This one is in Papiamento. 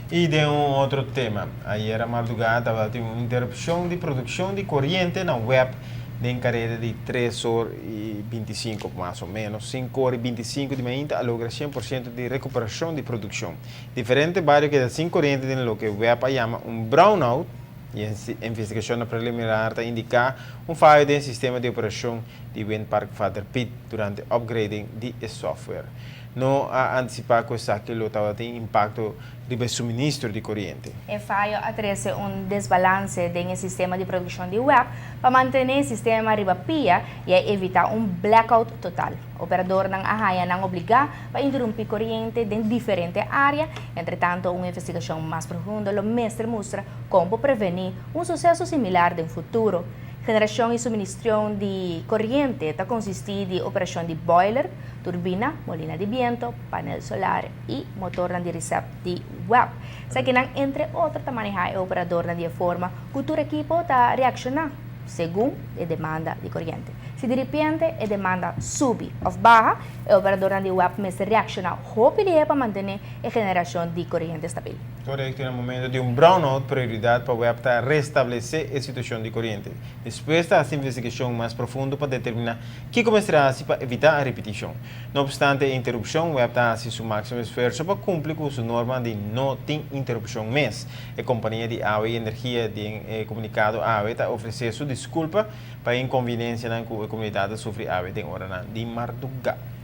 I den un otro tema, ayera mardugá tabatin un interupshon di produkshon di koriente na web den kareda di tres or i 25, mas o ménos 5:25 di mainta a logra 100% di rekuperashon di produkshon. Diferente bario keda sin koriente den loke web a yama un brownout i investigashonnan preliminar ta indiká un fayo den sistema di operashon di Windpark Vader Piet durante upgrading di e software. No a antisipá ku esaki lo tabatin impakto riba e suministro di koriente. E fayo a trese un desbalanse den e sistema di produkshon di web pa mantené e sistema riba pia i a evitá un blackout total. Operadornan a haña nan obligá pa interumpí koriente den diferente área. Entretanto, un investigashon mas profundo lo mester mustra kon por prevení un suseso similar den futuro. Generashon i suministrion di koriente ta konsistí di operashon di boiler, turbina, molina di biento, panel solar i motornan di resèpt di web. Esakinan entre otro ta manehá e operadornan di e forma ku tur ekipo ta reakshoná segun e demanda di koriente. Si diripiente e demanda subi òf baha, e operadornan di web mester reakshoná hopi lihé pa mantené e generashon di koriente stabil. Korekto, na momento di un brownout, prioridat pa web ta restablesé e situashon di koriente. Despues ta hasi investigashon mas profundo pa determiná Kiko mester hasi pa evitá ripitishon? No opstante e interupshon, web ta hasi su máksimo esfuerso pa kumpli ku su norma di no tin interupshon mes. E kompania di awe i energia den e komunikado awe ta ofresé su diskulpa pa e inkonviniensianan ku e komunidat ta sufri awe den oranan di mardugá.